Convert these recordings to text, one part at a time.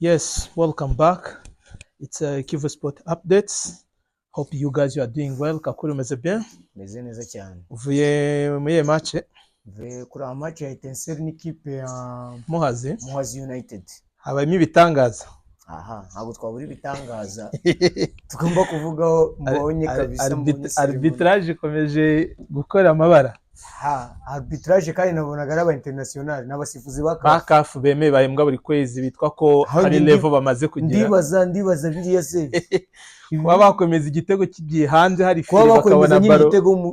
Yes, welcome back. It's Kivu Sport Updates. Hope you guys you are doing well. Kakuri, umeze bien? Meze neza cyane. Uvuye muri iyi match? Mvuye kuri ama match ya Etincelle n'ikipe ya Muhazi. Muhazi United. Habayemo ibitangaza. Aha ntabwo twabura ibitangaza tugomba kuvugaho. Mbonye kabisa, mbonye cérémonie. Arbitrage ikomeje gukora amabara. Ha, arbitrage, kandi nabonaga ari aba international n'abasifuzi ba ba CAF. CAF bemewe, bahembwa buri kwezi, bitwa ko Aho hari level bamaze kugira. Ndibaza biriya se Kuba bakomeza igitego kigiye hanze hari kuba file, bakwemeza bakabona nyine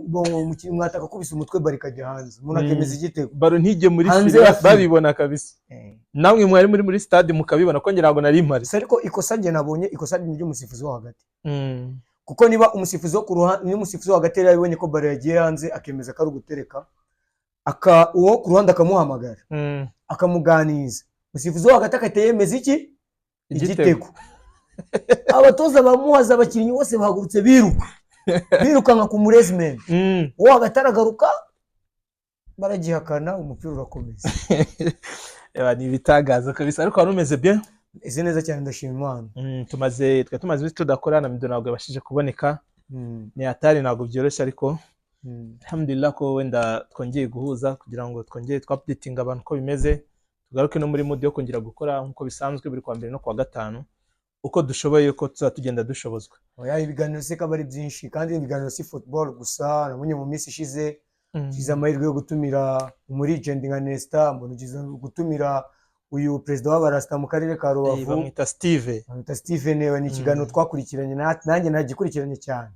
ballon igitego, mwataka akubise umutwe, ballon ikajya hanze, umuntu akemeza igitego ballon ntijye muri hanze file ya file. Babibona kabisa. Namwe mwari muri stade mukabibona ko ngira ngo nari mpari. Gusa ariko ikosa njye nabonye, ikosa ni ry'umusifuzi wo hagati, kuko niba umusifuzi wo ku ruhande, niba umusifuzi wo hagati yari yabibonye ko ballon yagiye hanze, akemeza ko ari ugutereka, aka uwo ku ruhande akamuhamagara, akamuganiriza, umusifuzi wo hagati agahita yemeza iki? Igitego. Igitego. Abatoza bamuhaza, abakinnyi bose bahagurutse biruka, birukanka ku murezimeni. Uwo hagati aragaruka, baragihakana, umupira urakomeza. Eba, ni ibitangaza kabisa, ariko wari umeze bien? Ese neza cyane, ndashima Imana. Tumaze twari tumaze iminsi tudakora na Mido, ntabwo yabashije kuboneka. Ni hatari, ntabwo byoroshye, ariko alhamdulillah ko wenda twongeye guhuza kugira ngo twongere twa-updatinga abantu uko bimeze, tugaruke no muri mood yo kongera gukora nk'uko bisanzwe buri kwa mbere no kuwa gatanu, uko dushoboye, uko tuzaba tugenda dushobozwa. Oya, ibiganiro se kaba ari byinshi, kandi ibiganiro si football gusa. Nabonye mu minsi ishize ugize amahirwe yo gutumira umulegend nka Nesta, mbona ugize gutumira uyu perezida w'abarasita mu karere ka Rubavu. Bamwita Steve. Bamwita Steven. Ni ikiganiro twakurikiranye, nanjye nagikurikiranye cyane.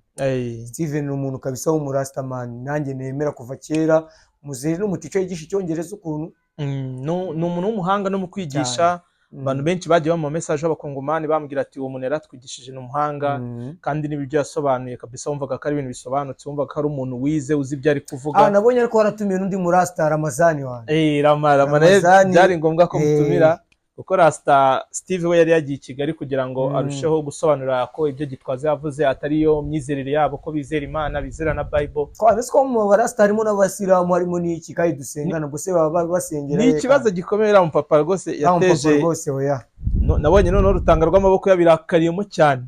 Steven ni umuntu kabisa w'umurasitaman nanjye nemera kuva kera, muzehe n'umuteacher yigisha icyongereza ukuntu. Ni umuntu w'umuhanga no mu kwigisha. Abantu benshi bagiye bamuha message b'abakongomani, bambwira ati: "Uwo muntu yaratwigishije, ni umuhanga." Kandi n'ibyo yasobanuye kabisa wumvaga ko ari ibintu bisobanutse, wumvaga ko ari umuntu wize, uzi ibyo ari kuvuga. Ah, nabonye ariko waratumiye n'undi murasta, Ramazani wanjye. Eh, Rama Rama nawe Ramazani, byari ngombwa ko mutumira, kuko Rasta Steve we yari yagiye i Kigali kugira ngo arusheho gusobanura ko ibyo Gitwaza yavuze atari yo myizerere yabo, ko bizera Imana, bizera na Bible. Twabese ko mu barasta harimo n'abasilamu, harimo n'iki, kandi dusengana, ubwo se baba basengera Ni he? ikibazo gikomeye uriya mupapa rwose Kandi? Papa yateje. Rwose oya. No, nabonye noneho rutanga rw'amaboko yabirakariyemo cyane.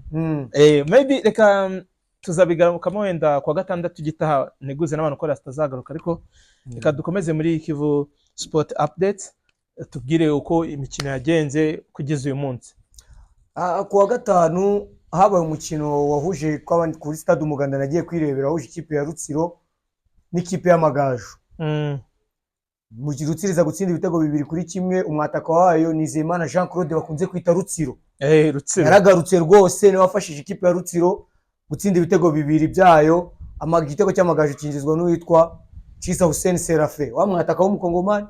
Maybe reka tuzabigarukamo wenda kuwa gatandatu gitaha, nteguze n'abantu ko Rasta azagaruka, ariko reka dukomeze muri Kivu Sport Updates, tubwire uko imikino yagenze kugeza uyu munsi. Ah, ku wa gatanu habaye umukino wahuje kuri stade Umuganda, nagiye kwirebera, wahuje ikipe ya Rutsiro n'ikipe y'Amagaju. Mu gihe Rutsiro iza gutsinda ibitego 2-1, umwataka wayo Nizeyimana Jean Claude bakunze kwita Rutsiro. Rutsiro. Yaragarutse rwose, niwe wafashije ikipe ya Rutsiro gutsinda ibitego bibiri byayo. Igitego cy'Amagaju cyinjizwa n'uwitwa Chisa Hussein Serafe, wa mwataka w'umukongomani.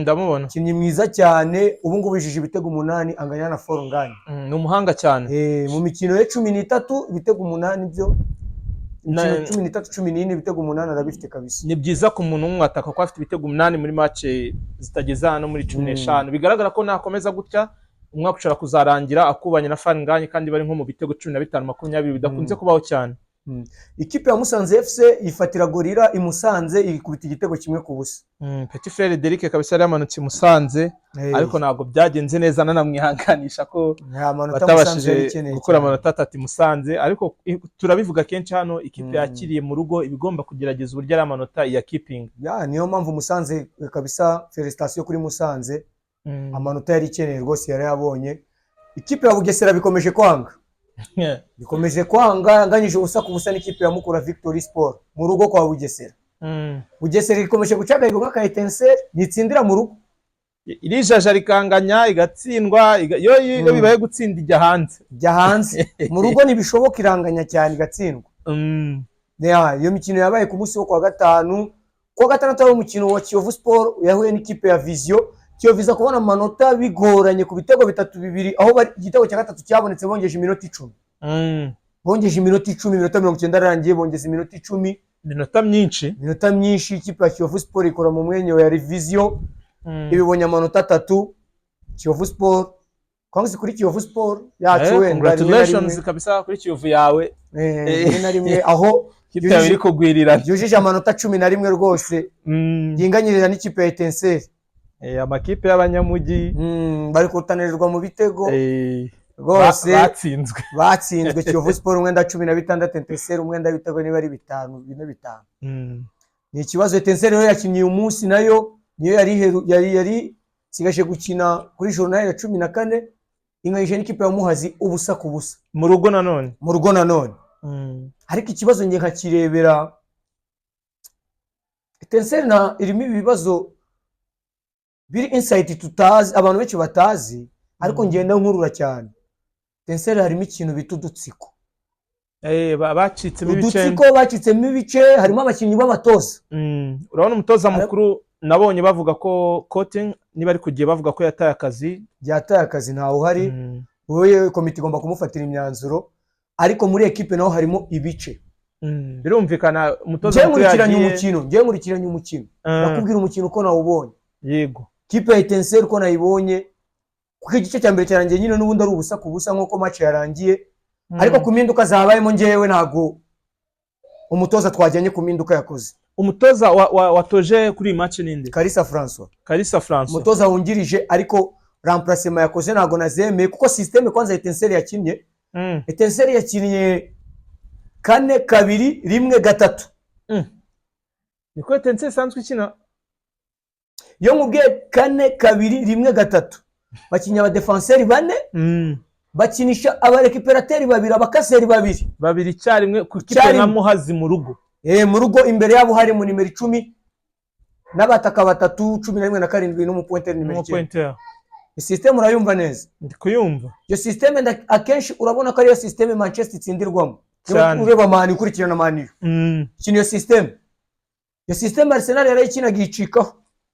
Ndamubona. Umukinnyi mwiza cyane, ubu ngubu yujuje ibitego 8, anganya na Fall Ngagne. Ni umuhanga cyane. Mu mikino ye 13, ibitego 8 byo, imikino 13, 14, ibitego 8 arabifite kabisa. Ni byiza ku muntu w'umwataka ko afite ibitego 8 muri match zitageze hano muri 15. Bigaragara ko nakomeza gutya, umwaka ushobora kuzarangira akubanye na Fall Ngagne, kandi bari nko mu bitego 15, 20, bidakunze kubaho cyane. Ikipe ya Musanze FC yifatira Gorilla i Musanze, ikubita igitego 1-0. Petit frère Derrick kabisa yari yamanutse i Musanze, ariko ntabwo byagenze neza, nanamwihanganisha ko Nta manota Musanze batabashije yari ikeneye gukura cyane. amanota 3 i Musanze. Ariko turabivuga kenshi hano, ikipe yakiriye mu rugo iba igomba kugerageza uburyo ari amanota iya keeping. Ya, niyo mpamvu Musanze kabisa, félicitations kuri Musanze, amanota yari ikeneye rwose yarayabonye. Ikipe ya Bugesera bikomeje kwanga, bikomeje kwanga, yanganyije 0-0 n'ikipe ya Mukura Victory Sport mu rugo kwa Bugesera. Bugesera ikomeje guca agahigo nk'aka Etincelle, ntitsindira mu rugo. Irijaja rikanganya, igatsindwa, iyo bibaye gutsinda ijya hanze. Ijya hanze, mu rugo ntibishoboka, iranganya cyane, igatsindwa. Ya, iyo mikino yabaye ku munsi wo kuwa gatanu. Kuwa gatandatu hari umukino wa Kiyovu Sport yahuye n'ikipe ya Vision. Kiyovu iza kubona amanota bigoranye ku bitego 3-2, aho igitego cya gatatu cyabonetse bongeje iminota 10. Bongeje iminota 10, iminota 90 arangiye, bongeza iminota 10. Iminota myinshi. Iminota myinshi. Ikipe ya Kiyovu Sport ikora mu mwanya wa Vision, ibibonye amanota 3. Kiyovu Sport, congs kuri Kiyovu Sport yacu. Wenda rimwe na Congratulations rimwe. kabisa kuri Kiyovu yawe. Rimwe na rimwe aho Ikipe yawe iri kugwirirana. yujije amanota 11 rwose, yinganyiriza n'ikipe ya Etincelle. Amakipe y'abanyamujyi Bari kurutanirwa mu bitego rwose. Batsinzwe. Batsinzwe. Kiyovu Sport umwenda 16, Etincelles umwenda w'ibitego niba ari bitanu, bine, bitanu. Ni ikibazo. Etincelles rero yakinnye uyu munsi, nayo niyo yari isigaje gukina kuri journée ya 14, inganyije n'ikipe ya Muhazi 0-0. Mu rugo nanone. Mu rugo nanone. Ariko ikibazo njye nkakirebera Etincelles na irimo ibibazo biri inside tutazi, abantu benshi batazi, ariko ngenda nkurura cyane. Etincelles harimo ikintu bita udutsiko. Bacitsemo ibice. Udutsiko, bacitsemo ibice, harimo abakinnyi b'abatoza. Urabona umutoza mukuru nabonye bavuga ko Coting niba ari kugiye, bavuga ko yataye akazi. Yataye akazi, ntawe uhari. Wowe komite igomba kumufatira imyanzuro, ariko muri ekipe naho harimo ibice. Birumvikana umutoza Njyewe mukuru nkurikiranye yagiye. umukino, njyewe nkurikiranye umukino, nakubwira umukino uko nawubonye. Kipe ya Etincelles uko nayibonye, kuko igice cya mbere cyarangiye nyine n'ubundi ari 0-0 nk'uko match yarangiye. Ariko ku mpinduka zabayemo, njyewe ntabwo umutoza twajyanye ku mpinduka yakoze. Umutoza watoje kuri iyi match ninde? Kalisa Francois. Kalisa Francois. Umutoza wungirije, ariko remplacement yakoze ntabwo nazemeye, kuko système kwanza Etincelles yakinnye, Etincelles yakinnye 4-2-1-3. Niko Etincelles isanzwe ikina. Iyo nkubwiye 4-2-1-3, bakinnye abadefanseri bane, bakinisha abarécupérateur babiri, abakaseri babiri. Babiri icyarimwe ku ikipe Icyarimwe. nka Muhazi mu rugo. Mu rugo, imbere yabo hari mu nimero 10 n'abataka batatu, 11 na 7 n'umupointeur nimero 9. N'umupointeur. Système urayumva neza? Ndi kuyumva. Iyo système akenshi urabona ko ariyo système Manchester itsindirwamo. Cyane. Ureba Man U, ukurikirana Man U, ikina iyo système. Iyo système Arsenal yarayikinaga yicikaho.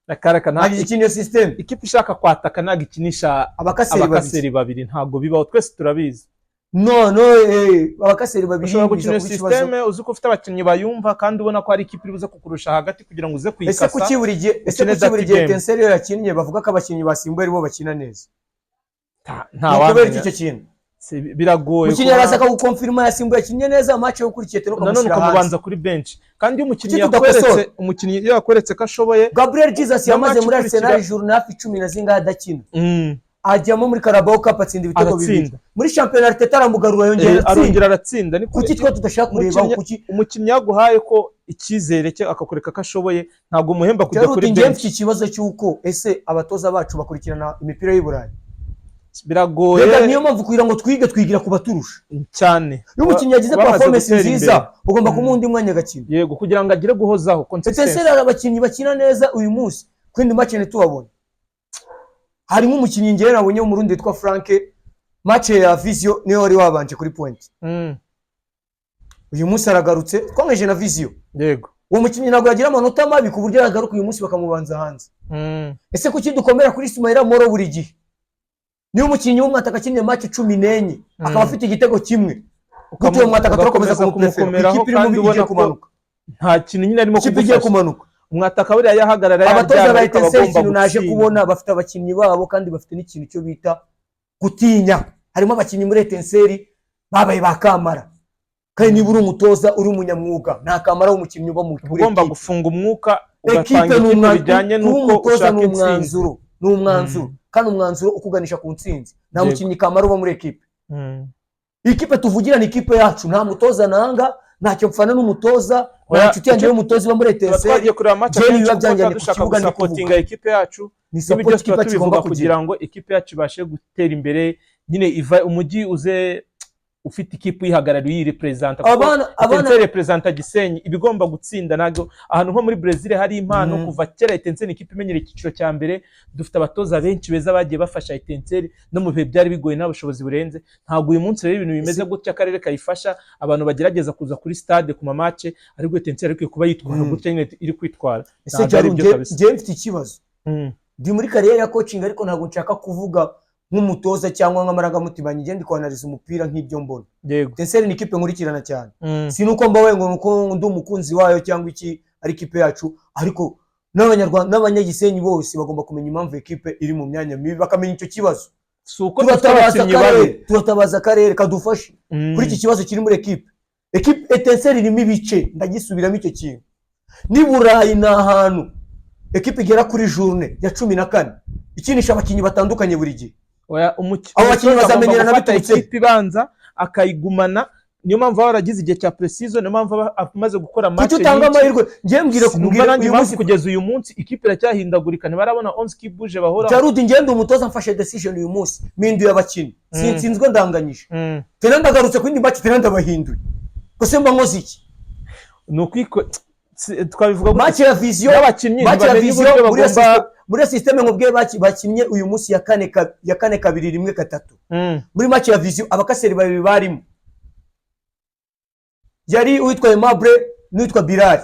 Akaraka nta Ntabwo ikina iyo système. Ikipe ishaka kwataka ntabwo ikinisha abakaseri babiri. Abakaseri babiri ntabwo bibaho, twese turabizi. No, abakaseri babiri Ushobora biza gukina iyo kuba ikibazo. système uzi ko ufite abakinnyi bayumva, kandi ubona ko hari ikipe iri buze kukurusha hagati kugira ngo uze Ese kuyikasa. kuki buri gihe, ese Ukine kuki buri dirty gihe game. Etincelles iyo yakinnye bavuga ko abakinnyi basimbuye aribo bakina neza? Nta Ni ukubera wamenya. iki icyo kintu? Biragoye. Umukinnyi araza akagukonfirima, yasimbuye, yakinnye neza, match yo ukurikiye teno Nanone ukamushyira hanze. ukamubanza kuri bench, kandi iyo umukinnyi Kuki tudakosora? yakweretse, umukinnyi iyo yakweretse ko ashoboye Gabriel Jesus na yamaze match muri ikurikira- Arsenal journée hafi 10 na zingahe adakina, ajyamo muri Carabao Cup atsinda ibitego bibiri. Aratsinda. Muri shampiyona Arteta aramugarura, yongera aratsinda. Arongera aratsinda. Ni Kuki twe tudashaka kureba? Kuki? Umukinnyi yaguhaye ko icyizere cye, akakwereka ko ashoboye, ntabwo umuhemba kujya Rero kuri njyewe bench. mfite ikibazo cy'uko ese abatoza bacu bakurikirana imipira y'i Burayi? Biragoye. Reka niyo mpamvu kugira ngo twige, twigira ku baturusha. Cyane. Iyo umukinnyi yagize Bamaze performance gutera nziza, imbere. ugomba kumuha undi mwanya agakina. Yego, kugira ngo agire guhozaho, consistency. Etincelles hari abakinnyi bakina neza uyu munsi, ku yindi match ntitubabone. Hari nk'umukinnyi ngewe nabonye w'Umurundi witwa Frank, match ya Vision niwe wari wabanje kuri point. Uyu munsi aragarutse, twanganyije na Vision. Uwo mukinnyi ntabwo yagira amanota mabi ku buryo yagaruka uyu munsi bakamubanza hanze. Ese kuki dukomera kuri Ismaila Moro buri gihe? Niba umukinnyi w'umwataka akinnye match 14 akaba afite igitego kimwe, gute uwo mwataka turakomeza Ugakomeza kumuprefera? kumukomeraho, Ikipe irimo kandi igiye ubona ko kumanuka. nta kintu nyine arimo Ikipe igiye kugufasha. kumanuka. Umwataka buriya yahagarara Abatoza yaryama, ba ariko aba Etincelles, agomba ikintu naje gutsinda. kubona, bafite abakinnyi babo kandi bafite n'ikintu cyo bita gutinya. Harimo abakinnyi muri Etincelles babaye ba kamara, kandi niba uri umutoza uri umunyamwuga, nta kamara w'umukinnyi uba muri Ugomba ekipe. gufunga umwuka, Ekipe ugatanga ni ikipe umwanzuro, bijyanye kuba n'uko umutoza ushaka ni intsinzi. umwanzuro, ni umwanzuro, kandi umwanzuro ukuganisha ku ntsinzi. Nta mukinnyi kamara uba muri ekipe. Ikipe tuvugira ni ikipe yacu. Nta mutoza nanga, ntacyo mfana n'umutoza, nta Oya, nshuti yanjye y'umutoza iba muri tuba Etincelles. twagiye kureba match Njyewe akenshi ibiba kuko tuba byanjyanye ku dushaka kibuga ndi kuvuga. gusapotinga ekipe yacu. Ni N'ibi support byose tuba ikipe tubivuga kigomba kugira. kugira ngo ikipe yacu ibashe gutera imbere nyine, iva umujyi uze ufite ikipe uyihagarariye, uyireperezanta, kuko Abana Etincelles reprezanta Gisenyi, iba igomba gutsinda. Ntabwo ahantu nko muri Brazil hari impano kuva kera. Etincelles ni ikipe imenyereye icyiciro cya mbere. Dufite abatoza benshi beza bagiye bafasha Etincelles no mu bihe byari bigoye, nta bushobozi burenze. Ntabwo uyu munsi rero ibintu bimeze gutya, akarere kayifasha, abantu bagerageza kuza kuri stade ku ma match, ariko Etincelles ikwiye kuba yitwara gutya nyine iri kwitwara. Ese Ntabwo ari Jaru, byo kabisa. njye mfite ikibazo. Ndi muri carrière ya coaching, ariko ntabwo nshaka kuvuga nk'umutoza cyangwa nk'amarangamutima. Njye ndi kwanariza umupira nk'ibyo mbona. Etincelles ni ikipe nkurikirana cyane. Si nuko mbawe ngo nuko ndi umukunzi wayo cyangwa iki, ari ikipe yacu, ariko n'Abanyarwanda n'Abanyagisenyi bose bagomba kumenya impamvu ekipe iri mu myanya mibi, bakamenya icyo kibazo. Si uko dufite Turatabaza abakinnyi akarere, babi. turatabaza akarere kadufashe kuri iki kibazo kiri muri ekipe. Ekipe Etincelles irimo ibice, ndagisubiramo icyo kintu. Ni Burayi, ni ahantu Ekipe igera kuri journée ya 14 ikinisha abakinnyi batandukanye buri gihe. Oya, Abo bakinnyi umutoza agomba bazamenyerana gufata biturutse ikipe ibanza akayigumana. Niyo mpamvu aba waragize igihe cya pre-season, niyo mpamvu aba amaze gukora match Kuki utanga nyinshi. amahirwe? Ngiye mbwire Sinumva mbwire nanjye uyu impamvu munsi kugeza uyu munsi ikipe iracyahindagurika, ntibarabona onze qui bouge bahora. Jarudi, ngende umutoza mfashe decision uyu munsi, mpinduye abakinnyi, sinsinzwe, ndanganyije, tena ndagarutse ku yindi match, tena ndabahinduye, gusa mba nkoze iki? Ni ukwiko twabivuga gute? Match ya Vision, N'abakinnyi match ya ntibamenya Vision uburyo muri iyo bagomba muri iyo système nkubwiye bakinnye uyu munsi ya 4-2-1-3. Muri match ya Vision abakaseri babiri barimo yari uwitwa Aimable n'uwitwa Bilal.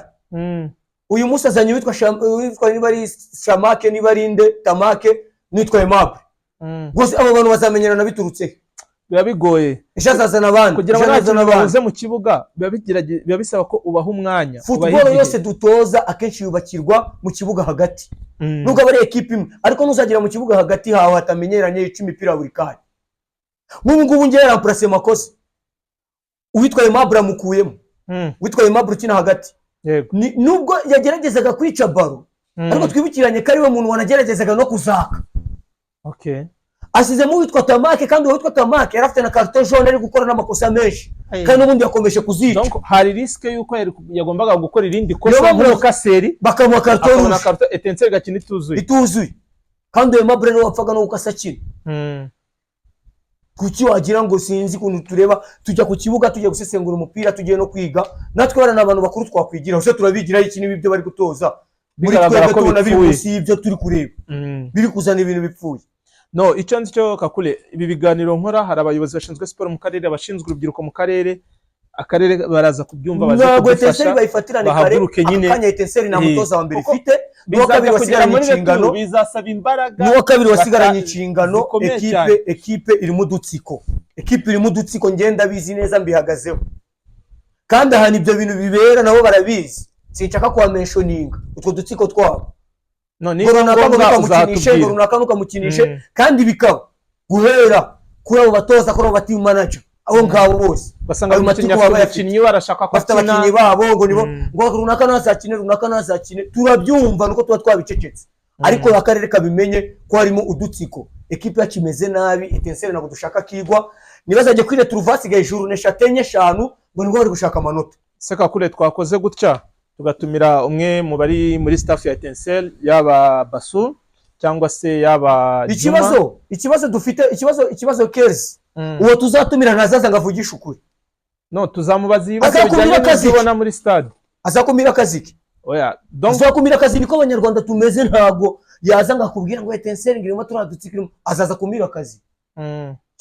Uyu munsi azanye uwitwa niba ari Shamake, niba ari nde, Tamake n'uwitwa Aimable. Gusa abo bantu bazamenyerana biturutse he? Biba bigoye. Ejo azazana abandi, Kugira ngo ejo nta azazana kintu abandi. bahuze mu kibuga, biba bisaba ko ubaha umwanya, ubaha Football igihe. yose dutoza akenshi yubakirwa mu kibuga hagati. Nubwo aba ari ekipe imwe, ariko ntuzagera mu kibuga hagati hawe hatamenyeranye, yica imipira buri kanya. Nk'ubu ngubu ngewe remplacé makosa, uwitwa Aimable amukuyemo. Uwitwa Aimable ukina hagati, nubwo yageragezaga kwica ballon, ariko twibukiranye ko ariwe muntu wanageragezaga no kuzaka. Asizemo uwitwa Tamake, kandi uwo witwa Tamake yari afite na carton jaune, ari gukora n'amakosa menshi, kandi n'ubundi yakomeje kuzica. Donc hari risque yuko yagombaga gukora irindi Niyo kosa mpamvu nk'umukaseri, bakamuha carton akabona rouge. Carton, Etincelle igakina ituzuye. Ituzuye, kandi Aimable niwe wapfaga no gukasa akina. Kuki wagira ngo sinzi ukuntu tureba, tujya ku kibuga tujya gusesengura umupira, tugiye no kwiga natwe. Bariya ni abantu bakuru twakwigira, gusa turabigiraho iki niba ibyo bari gutoza muri Bigaragara twebwe ko tubona biri bipfuye. munsi y'ibyo turi kureba, biri kuzana ibintu bipfuye? No, icyo nzi cyo, Kakule, ibi biganiro nkora, hari abayobozi bashinzwe siporo mu karere, abashinzwe urubyiruko mu karere, akarere baraza kubyumva, baze Ntabwo kudufasha, Etincelle bayifatirane kare. bahaguruke nyine. Aka kanya Etincelle nta mutoza wa mbere Kuko ifite, n'uwa kabiri bizajya kugera wasigaranye muri inshingano, retour bizasaba imbaraga n'uwa kabiri wasigaranye inshingano. zikomeye Ekipe, cyane. ekipe irimo udutsiko, ekipe irimo udutsiko, ngenda bizi neza, mbihagazeho. Kandi ahantu ibyo bintu bibera nabo barabizi, sinshaka kuhamentioninga utwo dutsiko twabo. No, Ngo niba runaka ngo ngombwa ntukamukinishe, ngo uzatubwira. runaka ntukamukinishe. Kandi bikaba guhera kuri abo batoza, kuri abo ba team manager, abo ngabo bose. Ugasanga Ayo umukinnyi matiku afite baba bayafite. umukinnyi we arashaka ko Bafite akina. abakinnyi babo ngo nibo ngo runaka ntazakine, runaka ntazakine. Turabyumva nuko tuba twabicecetse, ariko akarere kabimenye ko harimo udutsiko. Ekipe yacu imeze nabi. Etincelle ntabwo dushaka kigwa, ntibazajye kuri retrouver hasigaye journée eshatu, enye, eshanu, ngo nibwo bari gushaka amanota. Se Kakule, twakoze gutya tugatumira umwe mu bari muri staff ya Etincelle, yaba Basu cyangwa se yaba Juma? Ikibazo dufite, ikibazo kezi, uwo tuzatumira ntazaza ngo avugishe ukuri. No, tuzamubaza ibibazo Azakumira bijyanye akazi n'ibyo ke. ubona muri stade. Azakumira akazi ke. Oya, donc Azakumira akazi, niko Abanyarwanda tumeze. Ntabwo yaza ngo akubwire ngo Etincelle ngo irimo turiya dutsiko irimo, azaza kumira akazi.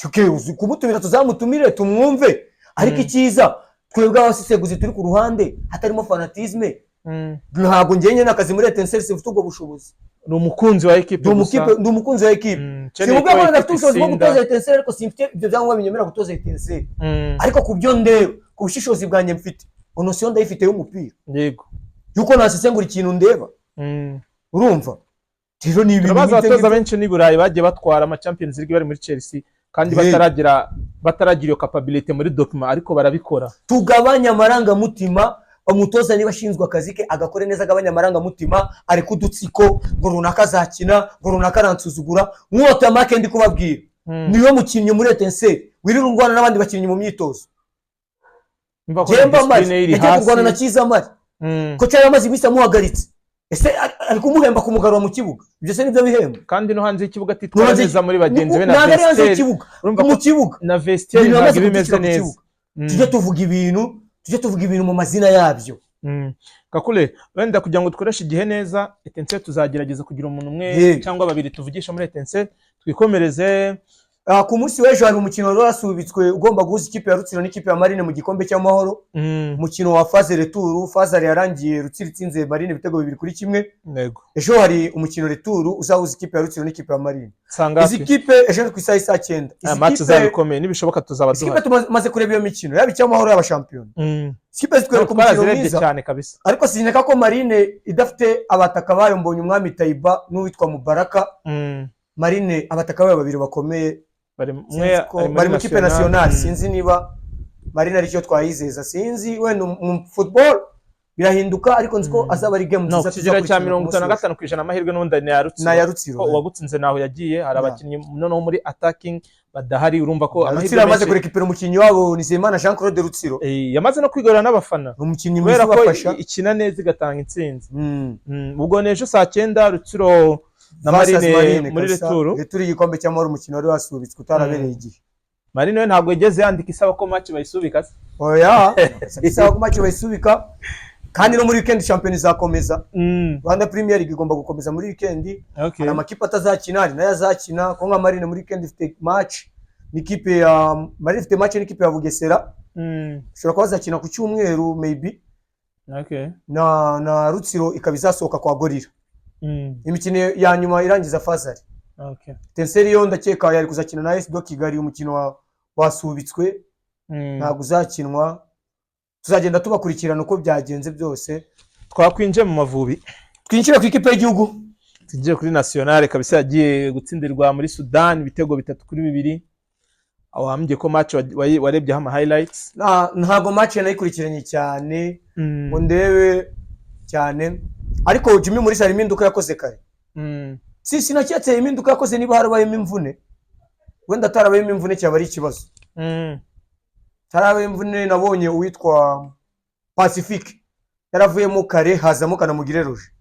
Okay, uzi kumutumira, tuzamutumire tumwumve, ariko icyiza twebwe abasesenguzi turi ku ruhande hatarimo fanatisme. Ntabwo njye nyine akazi muri Etincelle, simfite ubwo bushobozi. Ni umukunzi wa ekipe Ndi gusa. ndi umukunzi wa ekipe. Ukeneye Simubwira ko ko ndafite ekipe ubushobozi bwo itsinda. gutoza Etincelle, ariko simfite ibyo byangombwa binyemerera gutoza Etincelle. Ariko ku byo ndeba, ku bushishozi bwanjye mfite, notion ndayifite y'umupira, yuko nasesengura ikintu ndeba. Urumva rero ni ibintu Turabazi nk'ibyo abatoza ngibyo. benshi n'i Burayi bagiye batwara ama Champions League bari muri Chelsea, kandi bataragira iyo capability muri document, ariko barabikora. Tugabanye amarangamutima. Umutoza niba ashinzwe akazi ke agakore neza, agabanye amarangamutima, areke udutsiko ngo runaka azakina, ngo runaka aransuzugura. Nk'uwo Tamake ndi kubabwira, niwe mukinnyi muri Etincelle wirirwa urwana n'abandi bakinnyi mu myitozo. Umva ko Jemba discipline Mari iri yagiye hasi. kurwana na Cyiza Mari. Koca yari amaze iminsi amuhagaritse. Ese ari kumuhemba kumugarura mu kibuga? Ibyo se nibyo bihembo? Kandi no hanze y'ikibuga atitwara No hanze neza muri bagenzi be na Ntabwo ari hanze vestiaire. y'ikibuga, Urumva mu ko kibuga. na vestiaire Ibintu ntabwo yamaze iba imeze kudushyira ku neza. kibuga. Tujye tuvuga ibintu, tujye tuvuga ibintu mu mazina yabyo. Kakule, wenda kugira ngo dukoreshe igihe neza, Etincelle tuzagerageza kugira umuntu umwe cyangwa babiri tuvugisha muri Etincelle, twikomereze. Ku munsi w'ejo hari umukino wari wasubitswe ugomba guhuza ikipe ya Rutsiro n'ikipe ya Marine mu gikombe cy'Amahoro, umukino wa phase retour. Phase aller yarangiye Rutsiro itsinze Marine ibitego 2-1. Ejo hari umukino retour uzahuza ikipe ya Rutsiro n'ikipe ya Marine. Sanga Izi kipe ejo ni ku isaha y'isaa 9. aya Izi match izaba ikomeye, nibishoboka tuzaba izi kipe duhari. Tumaze kureba iyo mikino, yaba icy'Amahoro, yaba shampiyona. Izi kipe zitwereka umukino Twarazirebye mwiza, cyane kabisa. ariko sinkeka ko Marine idafite abataka bayo Mbonye Umwami Tayiba n'uwitwa Mubaraka. Marine abataka bayo babiri bakomeye Bari umwe sinzi ko ari muri bari mu kipe nationale. Nationale. Sinzi niba Marine aricyo twayizeza, sinzi, wenda mu football Birahinduka, ariko nzi ko azaba ari game No, nziza ku kigero cya tuzakurikirana ku munsi mirongo itanu na w'ejo. gatanu ku ijana amahirwe n'ubundi ni aya Rutsiro. Ni aya Rutsiro. Ko uwagutsinze naho yagiye, hari abakinnyi noneho muri attacking badahari, urumva ko amahirwe Rutsiro yamaze menshi. kurekipera umukinnyi wabo Nizeyimana Jean Claude Rutsiro. Yamaze no kwigarura n'abafana Ni umukinnyi mwiza kubera ko ubafasha. ikina neza, igatanga intsinzi. Ubwo n'ejo saa 9 Rutsiro na Versus Marine muri kabisa. retour. Retour y'igikombe cy'amahoro, umukino wari wasubitswe utarabereye igihe. Marine we ntabwo yigeze yandika isaba ko match bayisubika se? Oya, isaba ko match bayisubika, kandi no muri weekend shampiyona izakomeza. Rwanda Premier League igomba gukomeza muri weekend. Hari amakipe atazakina, hari nayo azakina, ko nka Marine muri weekend ifite match n'ikipe ya Marine, ifite match n'ikipe ya Bugesera. Ishobora kuba bazakina ku cyumweru maybe. Na Rutsiro ikaba izasohoka kwa Gorilla. Imikino ya nyuma irangiza phase aller. Etincelles yo ndakeka yari kuzakina na AS do Kigali, umukino wasubitswe. Ntabwo uzakinwa. Tuzagenda tubakurikirana uko byagenze byose. Twakwinjiye mu Mavubi. Twinjire ku ikipe y'igihugu. Tugiye kuri nationale kabisa, yagiye gutsindirwa muri Sudan ibitego 3-2. Aho wambwiye ko match warebyeho ama highlights? Ntabwo match nayikurikiranye cyane ngo ndebe cyane, ariko Jimmy Mulisa harimo impinduka yakoze kare. Si sinaketse impinduka yakoze niba harabayemo imvune, wenda atarabayemo imvune cyaba ari ikibazo. Harabayemo imvune, nabonye uwitwa Pacifique yaravuyemo kare, hazamo Kanamugire Roger.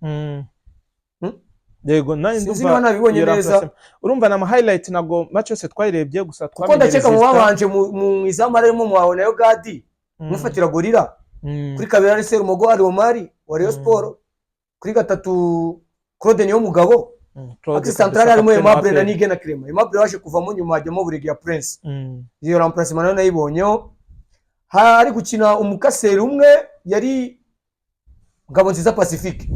Yego, nanjye Sinzi ndumva niba nabibonye iyo neza. remplacement. Urumva ni ama highlight, ntabwo match yose twayirebye, gusa Kuko twamenye ndakeka mu resultat. babanje mu izamu harimo Muhawenayo Gadi umufatira Gorilla. Kuri kabiri ari Serumogo Ali Omari wa Rayon Sport, kuri gatatu Claude Niyomugabo. Claude Axe kabisa, central harimo captain wa Aimable na APR. Nige na Clement. Aimable waje kuvamo nyuma, hajyamo Buregeya Prince. Iyo remplacement nayo nayibonyeho. Hari gukina umukaseri umwe yari Ngabonziza Pacifique,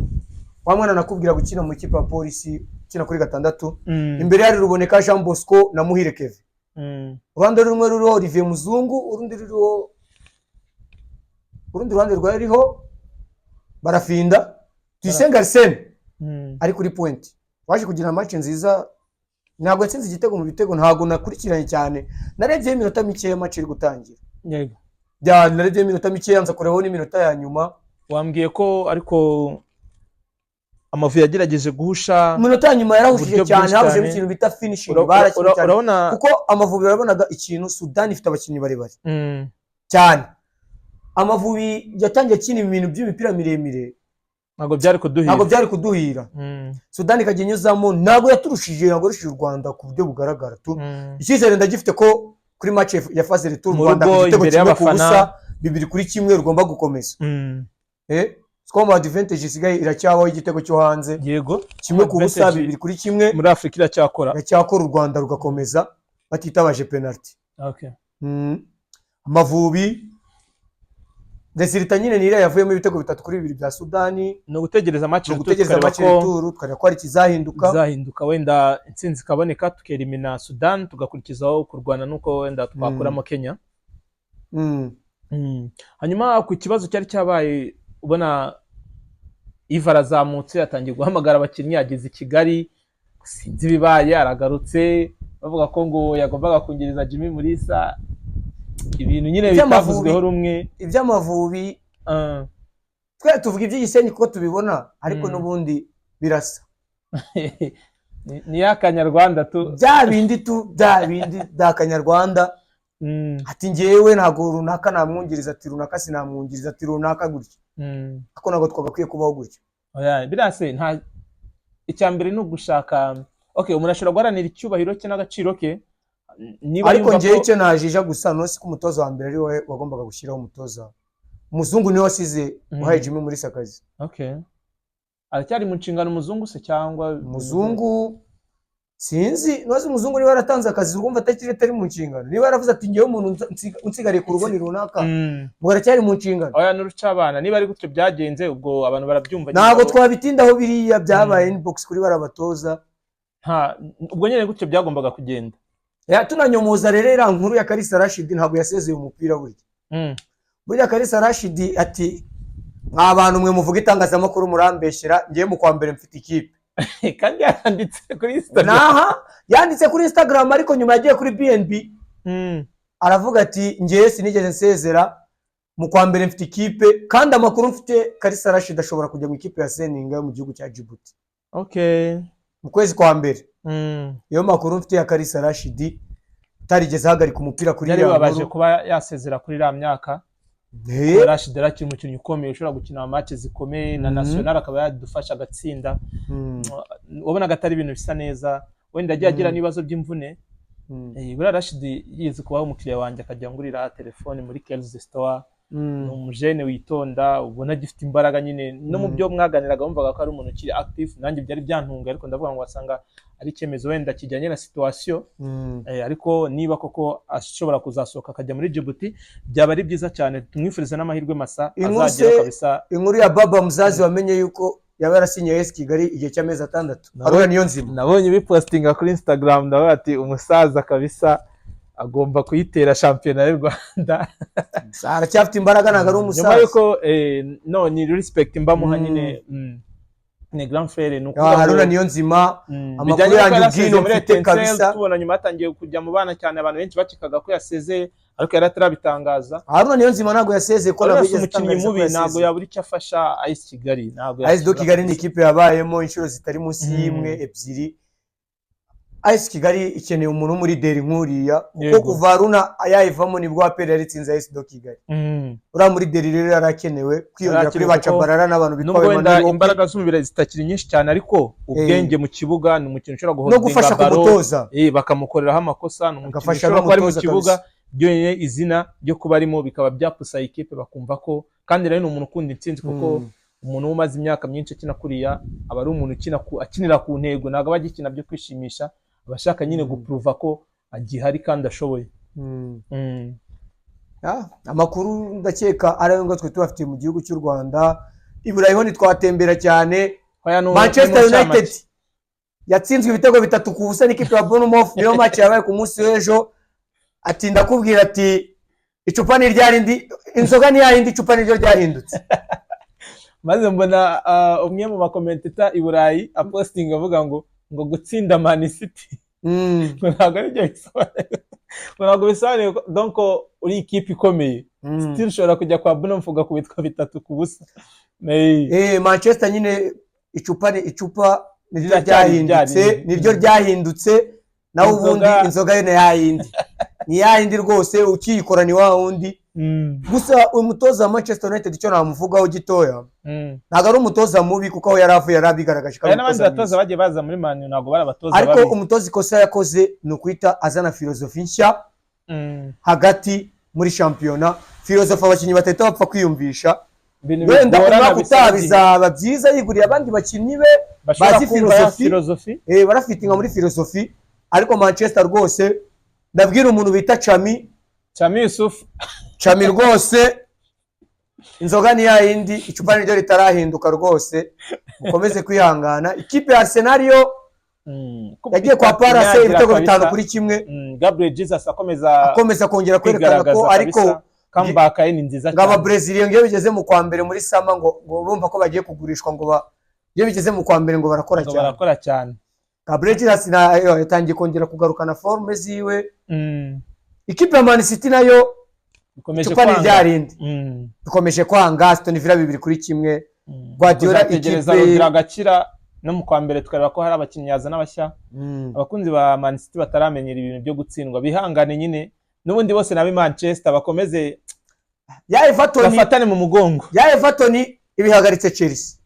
wa mwana nakubwira gukina mu ikipe ya Polisi, ukina kuri gatandatu. Imbere hari Ruboneka Jean Bosco na Muhire Kevin. Uruhande rumwe ruriho Olivier Muzungu, urundi ruriho, urundi ruhande rwariho Barafinda Tuyisenge Arsene ari kuri point, waje kugira match nziza. Ntabwo yatsinze igitego mu bitego, ntabwo nakurikiranye cyane, narebyeho iminota mikeya match iri gutangira. Bya narebyeho iminota mikeya, nza kurebaho n'iminota ya nyuma. Wambwiye ko ariko Amavubi yagerageje guhusha. Mu minota ya nyuma yarahushije Uburyo cyane, bwinshi habujemo cyane. ikintu bita finishing. Barakinnye cyane. Urabona Kuko Amavubi urabonaga ikintu, Sudani ifite abakinnyi barebare cyane. Amavubi yatangiye akina ibintu by'imipira miremire. Ntabwo byari kuduhira. Ntabwo byari kuduhira. Sudani ikajya inyuzamo. Ntabwo yaturushije, ntabwo yarushije u Rwanda ku buryo bugaragara tu. Icyizere ndagifite ko kuri match ya phase retour u Mu Rwanda rugo, ku gitego imbere 1 ku y'abafana. busa, 2-1, rugomba gukomeza. Score advantage isigaye iracyabaho, igitego cyo hanze. 1-0, Advantage 2-1. Muri Afurika iracyakora. Iracyakora, u Rwanda rugakomeza batitabaje penalty. Amavubi résultat nyine ni iriya yavuyemo ibitego 3-2 bya Sudani. Ni ugutegereza match Ni retour, ugutegereza tukareba match ko retour, tukareba ko hari ikizahinduka. Izahinduka, wenda intsinzi ikaboneka, tukerimina Sudan, tugakurikizaho kurwana n'uko wenda twakuramo Kenya. Hanyuma ku kibazo cyari cyabaye, ubona Yves arazamutse, atangiye guhamagara abakinnyi, ageze i Kigali, sinzi ibibaye, aragarutse, bavuga ko ngo yagombaga kongereza Jimmy Mulisa, ibintu nyine Iby'Amavubi- bitavuzweho rumwe. Iby'Amavubi, twe tuvuga iby'igisenyi kuko tubibona, ariko n'ubundi birasa. Ni ya kanyarwanda tu. Bya bindi tu, bya bindi bya kanyarwanda. Ati ngewe ntabwo runaka namwungiriza, ati runaka sinamwungiriza, ati runaka gutya. Ariko ntabwo twagakwiye kubaho gutya. Oya, biriya se nta icya mbere ni ugushaka, okay, umuntu ashobora guharanira icyubahiro cye n'agaciro ke niba Ariko yumva ngewe ko icyo najija gusa no si ko umutoza wa mbere ari we wagombaga gushyiraho umutoza. Umuzungu niwe wasize uhaye Jimmy Mulisa akazi. Okay, aracyari mu nshingano umuzungu se cyangwa? Umuzungu sinzi, ntuzi umuzungu niba yaratanze akazi, urumva atakiri atari mu nshingano. Niba yaravuze ati ngewe umuntu unsigariye ku rugo ni runaka, ngo aracyari mu nshingano. Oya, n'urucabana niba ari gutyo byagenze, ubwo abantu barabyumva nyine. Ntabwo twabitindaho, biriya byabaye inbox kuri barabatoza. Nta ubwo nyine gutyo byagombaga kugenda. Ya, tunanyomoza rero iriya nkuru ya Kalisa Rashid, ntabwo yasezeye umupira burya. Burya Kalisa Rashid ati mwa bantu mwe muvuga itangazamakuru murambeshyera, ngewe mu kwa mbere mfite ikipe. Kandi yanditse kuri Instagram. Naha yanditse kuri Instagram, ariko nyuma yagiye kuri BNB aravuga ati ngewe sinigeze nsezera. Mu kwa mbere mfite ikipe, kandi amakuru mfite, Kalisa Rashid ashobora kujya mu ikipe ya Seninga yo mu gihugu cya Djibouti mu kwezi kwa mbere. Iyo makuru mfite ya Kalisa Rashid utarigeze ahagarika umupira kuri Byari iriya bibabaje nkuru. kuba yasezera kuri iriya myaka. Rashid yari akiri umukinnyi ukomeye, ushobora gukina match zikomeye na national, akaba yadufasha agatsinda. Wabonaga atari ibintu bisa neza, wenda yagiye agira n'ibibazo by'imvune. Buriya Rashid yize kubaho umukiriya wanjye, akajya ngurira telefone muri Kells Store. Ni umujene witonda, ubona agifite imbaraga nyine, no mu byo mwaganiraga wumvaga ko ari umuntu ukiri active. Nanjye byari byantunga, ariko ndavuga ngo wasanga ari icyemezo wenda kijyanye na situation. Ariko niba koko ashobora kuzasohoka akajya muri Djibouti, byaba ari byiza cyane. Tumwifurize n'amahirwe masa, Inkuru azagera kabisa. Inkuru ya Baba Muzazi, wamenye yuko yaba yarasinyiye AS Kigali igihe cy'amezi 6? Haruna Niyonzima. Nabonye bipostinga kuri Instagram, ndavuga ati umusaza kabisa agomba kuyitera shampiyona y'u Rwanda. Aracyafite imbaraga, ntabwo ari Nyuma umusaza. yuko no ni respect mbamuha nyine, ni grand frère, ni ukuvuga ngo Haruna Niyonzima, amakuru bijyanye n'uko yanjye yarasezeye ubwino muri mfite Etincelle, kabisa. tubona nyuma yatangiye kujya mu bana cyane, abantu benshi bakekaga ko yasezeye, ariko yari atarabitangaza. Haruna Niyonzima ntabwo yasezeye, ko Haruna ntabwo si yigeze umukinnyi atangariza ko mubi, ntabwo yasezeye. yabura icyo afasha AS Kigali, ntabwo AS do yakibura Kigali ni kabisa. ikipe yabayemo inshuro zitari munsi y'imwe, ebyiri. AS Kigali ikeneye umuntu w'umuleader nk'uriya, kuko kuva Haruna yayivamo nibwo APR yari itsinze AS do Kigali. Uriya muleader rero yari akenewe kwiyongera kuri Yari ba akenewe kuko Tchabalala n'abantu bitwa nubwo wenda Emmanuel Okwi. imbaraga z'umubiri zitakiri nyinshi cyane, ariko ubwenge mu kibuga, ni umukino ushobora No guholdinga gufasha ku ballon, mutoza. Bakamukoreraho amakosa. Ni umukino Agafasha ushobora kuba ari mu n'umutoza kibuga kabisa. byonyine, izina ryo kuba arimo bikaba byapusa ikipe, bakumva ko kandi nawe ni umuntu ukunda intsinzi, kuko umuntu umaze imyaka myinshi akina kuriya aba ari umuntu ukina akinira ku ntego, ntabwo aba agikina byo kwishimisha, aba ashaka nyine gupuruva ko agihari kandi ashoboye. Amakuru ndakeka ari ayo ngo twe tubafitiye mu gihugu cy'u Rwanda. I Burayi ho ntitwatembera cyane. Oya, Manchester ni mu United ncamake. yatsinzwe ibitego 3-0 n'ikipe ya Bournemouth, niyo match yabaye ku munsi w'ejo. Ati ndakubwira ati icupa ni ryarindi, inzoga ni yayindi, icupa niryo ryahindutse. Maze mbona umwe mu bacommentator i Burayi apostinga avuga ngo gutsinda Man City ngo ntabwo ari byo bisobanuye, ngo ntabwo bisobanuye donc uri ikipe ikomeye. Still ushobora kujya kwa Bournemouth ugakubitwa 3-0. Manchester nyine, icupa ni icupa niryo Riracyari ryahindutse, ryarindi. niryo ryahindutse, naho ubundi inzoga yo ni yayindi, ni yayindi rwose, ukiyikora ni wa wundi. Gusa uyu mutoza wa Manchester United, icyo namuvugaho gitoya, ntabwo ari umutoza mubi, kuko aho yari avuye yari abigaragaje ko ari Hari n'abandi umutoza batoza mwiza. bagiye baza muri Man U, ntabwo bari abatoza Ariko babi. umutoza ikosa yakoze ni ukuhita azana filozofi nshya hagati muri shampiyona, filozofi abakinnyi batahita bapfa kwiyumvisha. Ibintu Wenda bigorana, umwaka bisaba utaha igihe. bizaba byiza yiguriye abandi bakinnyi be Bashobora bazi kumva ya filozofi. filozofi. Barafitinga muri filozofi. Ariko Manchester rwose, ndabwira umuntu bita Chami. Chami Yusuf. Chami rwose, inzoga ni yayindi, icupa niryo ritarahinduka rwose, mukomeze kwihangana. Ikipe ya Arsenal yo yagiye kwa Palace Inyagira ibitego kabisa. 5-1. Gabriel Jesus akomeza Akomeza kongera kwerekana ko kwigaragaza ariko kabisa. Comeback ye ni nziza ngo cyane. Ababreziliya ngo iyo bigeze mu kwa mbere muri summer, ngo bumva ko bagiye kugurishwa, ngo iyo bigeze mu kwa mbere ngo barakora Ngo cyane. barakora cyane. Gabriel Jesus yatangiye kongera kugarukana forme ziwe. Ikipe ya Man City nayo Ikomeje icupa ni kwanga. ryarindi, bikomeje kwanga. Aston Villa 2-1. Guardiola Tuzategereza ikipe Rodri agakira, no mu kwa mbere tukareba ko hari abakinnyi yazana bashya. Abakunzi ba Man City bataramenyera ibintu byo gutsindwa bihangane nyine, n'ubundi bose nabi Manchester bakomeze Ya Everton bafatane mu mugongo. Ya Everton ibihagaritse Chelsea.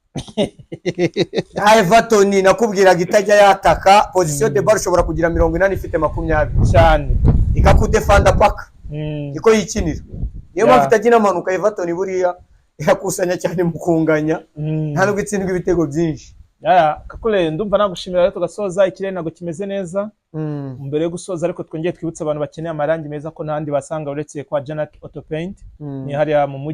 Ya Everton nakubwiraga itajya yataka, possession de balle ushobora kugira 80 ifite 20. Cyane. Ikakudefanda paka, niko yikinira, niyo mpamvu itajya inamanuka. Everton buriya irakusanya cyane mu kunganya, nta nubwo itsindwa ibitego byinshi. Ya, Kakule, ndumva nagushimira rero, tugasoza. Ikirere ntabwo kimeze neza. Mbere yo gusoza ariko, twongeye twibutse abantu bakeneye amarangi meza ko ntahandi basanga uretse kwa Janet Auto Paint. Ni hariya mu mujyi.